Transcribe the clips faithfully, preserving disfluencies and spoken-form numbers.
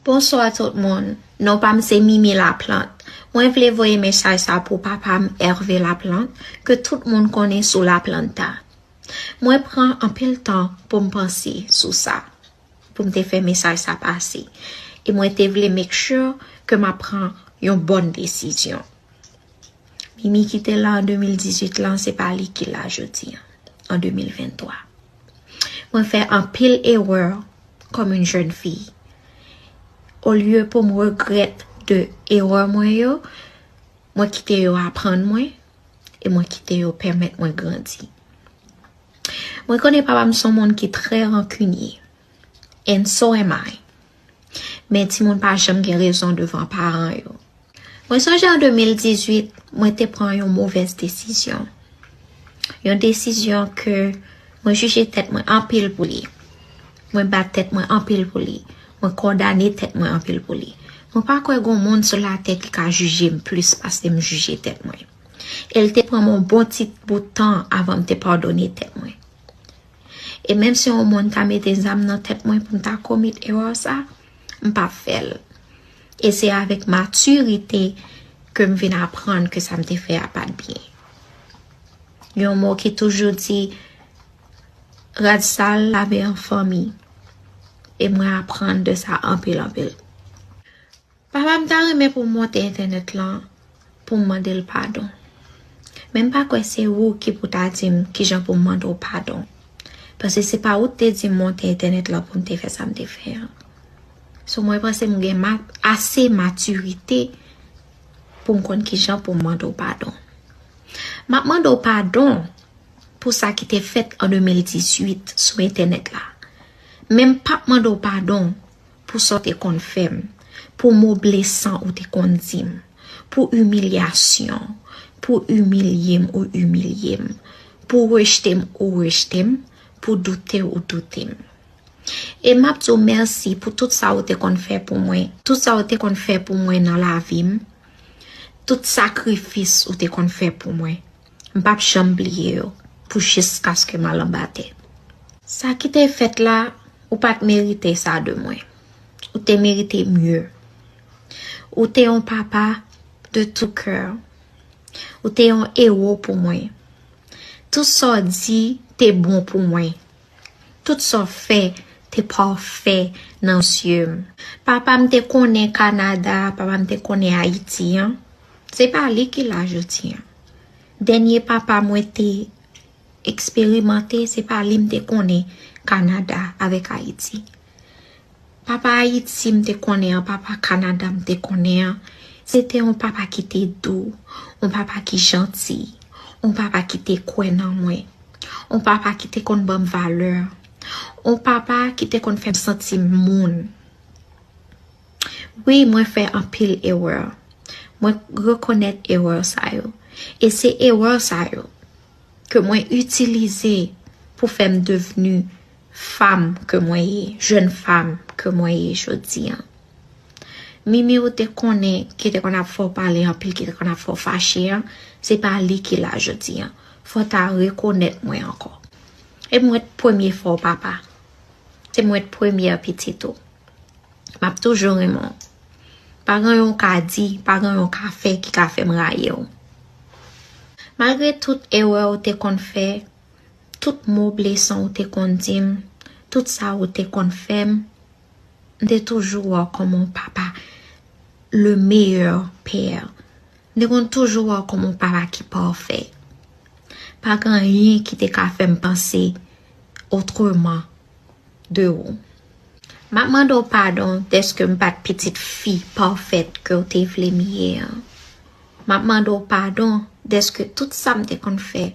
Bonswa tout moun. Non pa m se Mimi Laplante. Mwen vle voye mesaj sa pou papa m Hervé Laplante, ke tout moun konnen sou Laplanta. Mwen pran anpil tan pou m panse sou sa, pou m te fè mesaj sa pase. E mwen te vle make sure ke m ap pran yon bòn desizyon. Mimi ki te la an de mil dizuit lan, se pa li ki la jodi an, an de mil venntwa. Mwen fè anpil erè kòm yon jèn fi. Olye pou m regrèt de erè mwen yo, mwen kite yo aprann mwen e mwen kite yo pèmèt mwen grandi. Mwen konnen papa m se yon moun ki trè rankinye. And so am I. Men timoun pa janm gen rezon devan paran yo. Mwen sonje an de mil dizuit, mwen te pran yon movèz desizyon. Yon desizyon ke mwen jije tèt mwen anpil pou li. Mwen bat tèt mwen anpil pou li. Mwen kondane tèt mwen anpil pou li. Mwen pa kwè gen yon moun sou latè ki ka jije m plis pase m jije tèt mwen. E l te pran m yon bon ti bout tan avan m te padone tèt mwen. E menm si yon moun ta mete zam nan tèt mwen pou m ta komit erè sa, m p ap fè l. E se avèk matirite ke m vin aprann ke sa m te fè a pa t byen. Yon mo ki toujou di, rad sal lave an fanmi. E mwen aprann de sa anpil, anpil. Papa m ta renmen pou m monte entènèt lan pou m mande l padon. Men m pa kwè se ou ki pou ta di m kijan pou m mande w padon. Paske se pa ou ki te di m monte entènèt lan pou m te fè sa m te fè an. So mwen panse m gen ma-, ase matirite pou m konn kijan pou m mande w padon. M ap mande w padon pou sa ki te fèt an de mil dizuit sou entènèt la. Men m p ap mande w padon pou sa w te konn fè m, pou mo blesan ou te konn di m, pou imilyasyon, pou imilye m ou imilye m, pou rejte m ou rejte m, pou doute ou doute m. E m ap di w mèsi pou tout sa ou te konn fè pou mwen, tout sa ou te konn fè pou mwen nan lavi m, tout sakrifis ou te konn fè pou mwen. M p ap janm bliye yo pou jiskaske m al anba tè. Sa ki te fèt la, ou pa t merite sa de mwen. Ou te merite mye. Ou te yon papa de tout cœur. Ou te yon ewo pou mwen. Tout sa w di te bon pou mwen. Tout sa w fè te pafè nan zye m. Papa m te konnen Kanada, papa m te konnen Ayiti an. Se pa li ki la jodi an. Dènye papa mwen te eksperimante, se pa li m te konnen Kanada avèk Ayiti. Papa Ayiti m te konnen an, papa Kanada m te konnen an, se te yon papa ki te dou, yon papa ki janti, yon papa ki te kwè nan mwen, yon papa ki te konn ban m valè, yon papa ki te konn fè m santi m moun. Wi, mwen fè anpil erè. Mwen rekonèt erè sa yo. E se erè sa yo ke mwen itilize pou fè m devni fanm ke mwen ye, jèn fanm ke mwen ye jodi an. Mimi ou te konnen ki te konn ap fè w pale anpil, ki te konn ap fè w fache an, se pa li ki la jodi an. Fò w ta rekonèt mwen ankò. E mwen t premye fè w papa. Se mwen t premyè pitit ou. M ap toujou renmen w. Pa gen yon ka di, pa gen yon ka fè ki ka fè m rayi w. Malgre tout erè ou te konn fè, tout mo blesan ou te konn di m, tout sa ou te konn fè m, m te toujou wè w kòm yon papa, le meilleur père. M te konn toujou wè w kòm yon papa ki pafè. Pa gen anyen ki te ka fè m panse otreman de ou. M ap mande w padon dèske m pa t pitit fi pafèt ke w te vle m ye an. M ap mande w padon dèske tout sa m te konn fè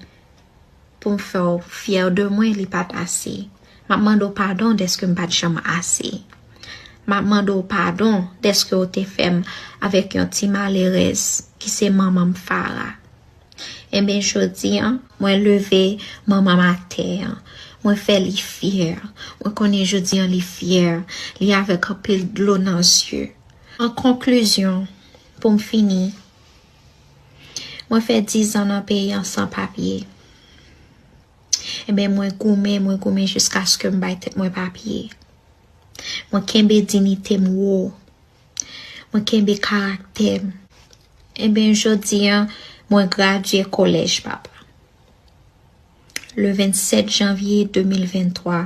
pou m fè w fyè de mwen, li pa t ase. M ap mande w padon dèske m pa t janm ase. M ap mande w padon dèske w te fè m avèk yon ti malerèz ki se manman m Farah. Enben, jodi an, mwen leve manman m atè an. Mwen fè li fyè. Mwen konnen jodi an li fyè. Li avèk anpil dlo nan zye. An konklizyon, pou m fini, mwen fè dizan nan peyi an san papye. Enben, mwen goumen, mwen goumen jiskaske m bay tèt mwen papye. Mwen kenbe diyite m wo. Mwen kenbe karaktè m. Ebyen, jodi a, mwen gradye kolèj, papa. Le vennsèt janvye de mil venntwa,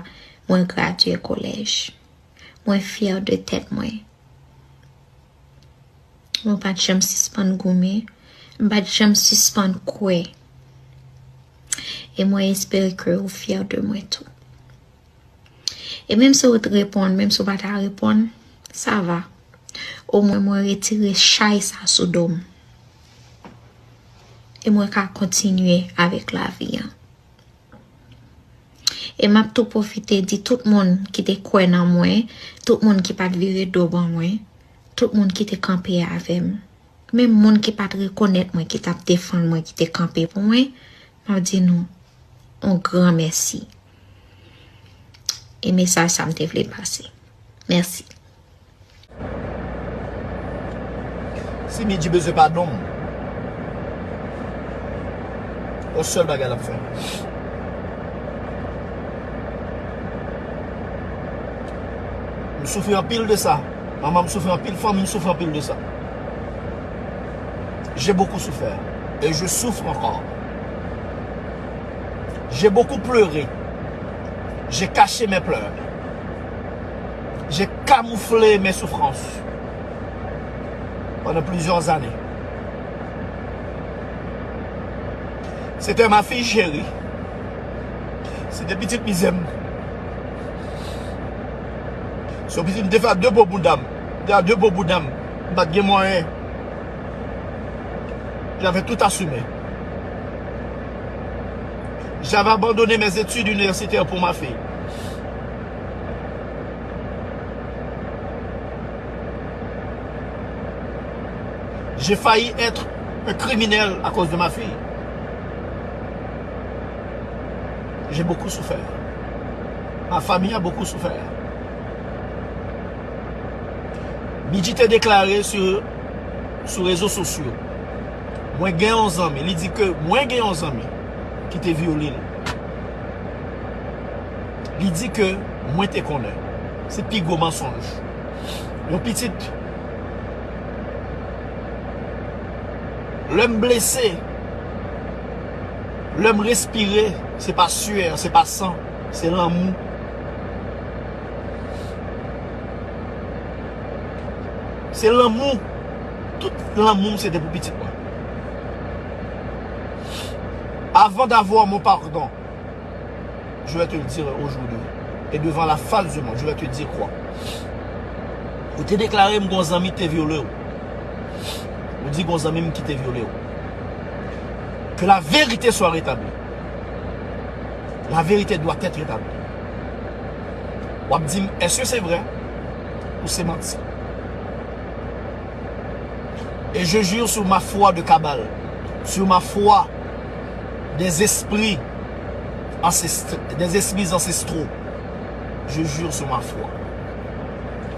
mwen gradye kolèj. Mwen fyè de tèt mwen. Mwen pa t janm sispann goumen. M pa t janm sispann kwè. E mwen espere ke ou fyè de mwen tou. E menm si w t reponn, menm si w pa ta reponn, sa va. Omwen mwen retire chay sa sou do m. E mwen ka kontinye avèk lavi an. E m ap tou pwofite di tout moun ki te kwè nan mwen, tout moun ki pa t vire do ban mwen, tout moun ki te kanpe avè m, menm moun ki pa t rekonèt mwen, ki t ap defann mwen, ki te kanpe pou mwen, m ap di nou yon gran mèsi. E mesaj sa m te vle pase. Mèsi. Si Midji bezwen padon m, yon sèl bagay l ap fè. M soufri anpil de sa. Manman m soufri anpil, fanmi m soufri anpil de sa. J'ai beaucoup souffert et je souffre encore. J'ai beaucoup pleuré. J'ai caché mes pleurs. J'ai camouflé mes souffrances pendant plusieurs années. C'était ma fille chérie. Se te pitit mizè m. Se yon pitit m te fè a de po bouda m. M te a de po bouda m. M pa t gen mwayen. J'avais tout assumé. J'avais abandonné mes études universitaires pour ma fille. J'ai failli être un criminel à cause de ma fille. J'ai beaucoup souffert. Ma famille a beaucoup souffert. Midji te deklare sou, sou rezo sosyo, mwen gen yon zanmi, li di ke mwen gen yon zanmi ki te vyole l. Li di ke mwen te konnen. Se pi gwo mansonj. Yon pitit, lè m blese, lè m respire, se pa syè, se pa san, se lanmou. Se lanmou. Tout lanmou m se te pou pitit mwen. Avant d'avoir mon pardon, je vais te le dire aujourd'hui. Et devant la face du monde, je vais te dire quoi? Ou te deklare m gon zanmi te vyole w. Ou di gon zanmi m ki te vyole w. Que la vérité soit rétablie. La vérité doit être rétablie. W ap di m, èske se vrè ou se manti? Et je jure sur ma foi de cabale, sur ma foi des esprits ancest-, des esprits ancestraux, je jure sur ma foi.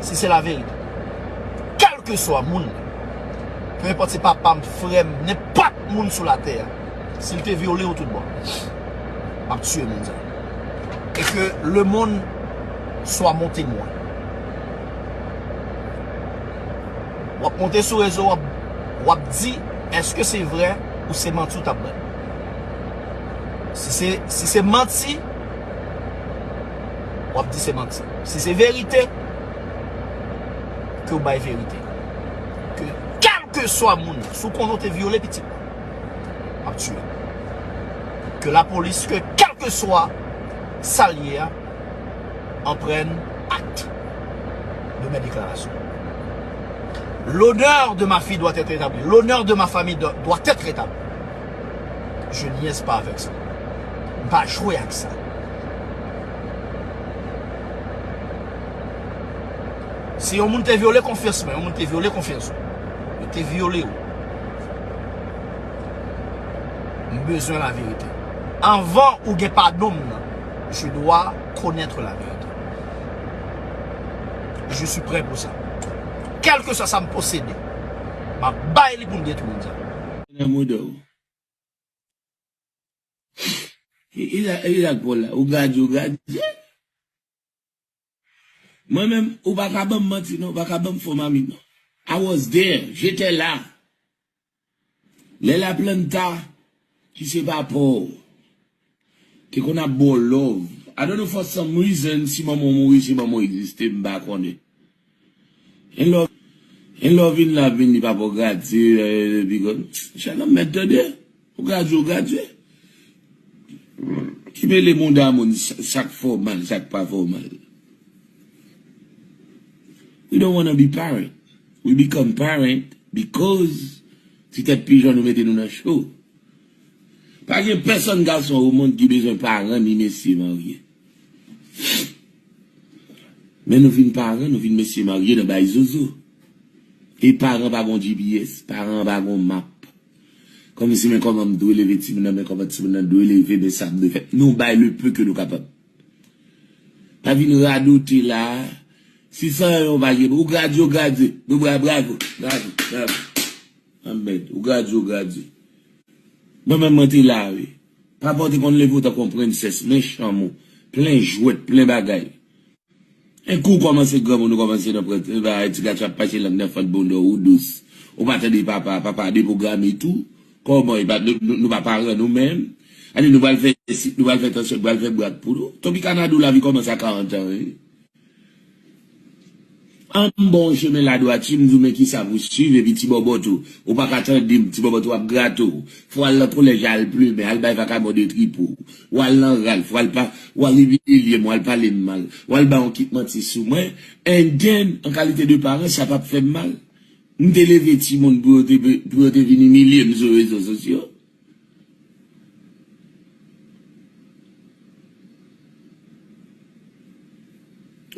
Si c'est la vérité, quel que soit moun, peu importe si papa m, frè m, nenpòt moun sou latè, si l te vyole w tout bon, m ap tiye moun sa. Et que le monde soit mon témoin. W ap monte sou rezo, w ap, w ap di, èske se vrè ou se manti w t ap ban? Si se, si se manti, w ap di se manti. Si se verite, ke w bay verite. Ke kèlkeswa moun, si w konnen w te vyole pitit mwen, m ap tiye. Ke lapolis, ke kèlkeswa sa l ye a, en prenne acte de mes déclarations. L'honneur de ma fille doit être rétabli. L'honneur de ma famille doit, doit être rétabli. Je niaise pas avec ça. M pa jwe ak sa. Si yon moun te vyole konfyans mwen, yon moun te vyole konfyans ou, yo te vyole w, m bezwen laverite. Anvan ou gen padon m nan, je dois connaître la vérité. Je suis prêt pour ça. Kèlkeswa sa m posede, m ap bay li pou m detwi moun sa. Nan mouda w. E, e la, e la k pòl la. Ou gradye, ou gradye. Mwen menm, ou pa ka ban m manti non, ou pa ka ban m fo mamit non. I was there. J'étais là. Lè La Planta, ki se papa w, te konn ap ba w love. I don't know, for some reason, si manman w mouri, si manman w egziste, m pa konnen. En love, en love in la vin, li papa w gradye, eh, bigò. Chè nan mèt tande. Ou gradye, ou gradye. Ki mele mouda moun, sa, sa k fè w mal, sa k pa fè w mal. We don't wanna be parent. We become parent because ti tèt pijan nou mete nou nan cho. Pa gen pèsonn gason o mond ki bezwen paran ni mesye marye. Men nou vin paran, nou vin mesye marye nan bay zozo. E paran pa gon G P S, paran pa gon map. Kòmsi men kòman m dwe leve timoun nan, men kòman timoun nan dwe leve, men sa m dwe fè. Nou bay le peu que nou kapab. Pa vin radote la. Si san yon pa gen, ou gradye, ou gradye. Nou bra, bravo, bravo, bravo. Anmèd, ou gradye, ou gradye. Mwen menm mwen te la, wi. Papa w te konn leve w tankou yon prensès, men chanm ou. Plen jwèt, plen bagay. En kou w kòmanse granmoun, ou kòmanse nan pran, ba, ti gason ap pase lang nan fant bonda w, ou dous. Ou pa tande papa, papa deprograme tou. Kòman, e pa, nou, nou, nou pa paran nou menm? Ane, nou pral fè sit, nou pral fè tansyon, nou pral fè brak pou nou. Topikanado lavi kòmanse a karant an, wi. An m ba w chemen ladwati, m di w men kisa pou swiv, epi ti bòbòt ou. Ou pa ka tande m, ti bòbòt ou ap grate w. Fò w al nan kolèj al plimen, al bay vakabon de tripo. W al nan Ralph, w al pa, w al imilye m, w al pale m mal. W al bay yon kit manti sou mwen. And then, an kalite de paran, sa p ap fè m mal. M te leve timoun pou yo te, pou yo te vin imilye m sou rezo sosyo.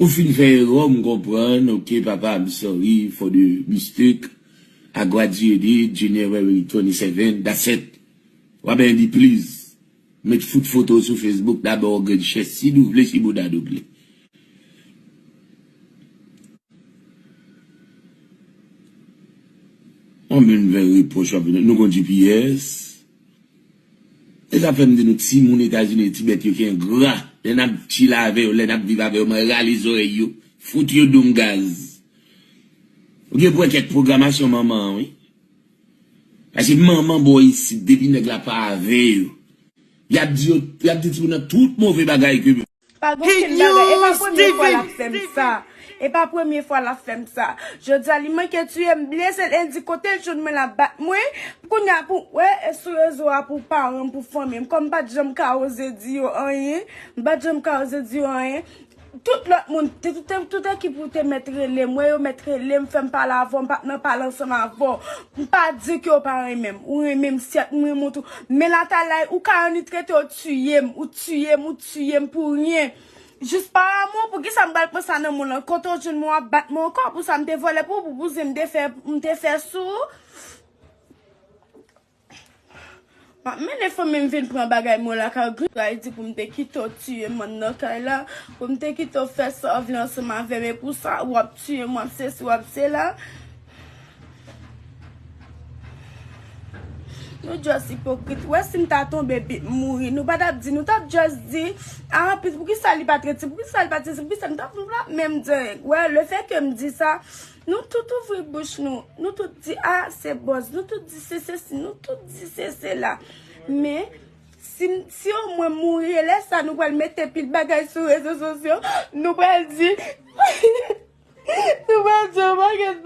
Ou fin fè erè, m konprann, ok, papa, I'm sorry for the mistake. I graduated January twenty-seven, that's it. Ou ap di, please, met fout foto sou Facebook, dabò ou gen chè, si nou vle, si bouda nou vle. Anben, vin repwòch w ap vin, nou gon G P S. E sa fè m di nou, timoun Etazini, ti bèt yo ki engra. Lè n ap chile avè yo, lè n ap viv avè yo, mwen rale zòrèy yo, fout yo dou m gaz. Ou gen pou wè kèk pwogramasyon manman an, wi. Paske manman bò isit, depi nèg la pa avè yo, y ap di yo, y ap di timoun nan tout move bagay ke Pa gen okenn bagay. E pa premye fwa l ap fè m sa. E pa premye fwa l ap fè m sa. Jodi a, li manke tiye m, blese l, e l di kote l jwenn mwen l ap bat mwen. Kounye a pou, wè, e sou rezo a pou paran m, pou fanmi m. Kòm m pa t janm ka oze di yo anyen, m pa t janm ka oze di yo anyen. Tout lòt moun, te, tout, tout ekip ou te mèt rele m, wè yo mèt rele m, fè m pale avè w, m pa t nan pale ansanm avè w. M pa di ke w pa renmen m, ou renmen m, sèt, m renmen w tou. Men latalay, ou ka annik rete, w tiye m, ou tiye m, ou tiye m pou ryen. Jis pa amou, poukisa m pral pran sa nan men w lan? Kote w jwenn mwen w ap bat mwen ankò? Pou sa m te vòlè pou ou, pou bouzen m te fè, m te fè sou ou? M ap mennen fanmi m vin pran bagay mwen lakay ou, Gray di pou m te kite w tiye m anndan kay la, pou m te kite w fè sa w vle ansanm avè m, e pou sa w ap tiye m, w ap sesi, w ap sela. Nou just ipokrit. Wè si m ta tonbe epi m mouri, nou pa t ap di, nou t ap just di, ah, pi poukisa li pa t retire, poukisa li pa t retire, poukisa m t ap, m t ap menm dirèk. Wè, le fè ke m di sa, nou tout ouvri bouch nou, nou tout di, ah, se bòz, nou tout di se sesi, nou tout di se sela. Men, si, si omwen mouri, e lè sa nou pral mete pil bagay sou rezo sosyo, nou pral di, nou pral di, oh my God,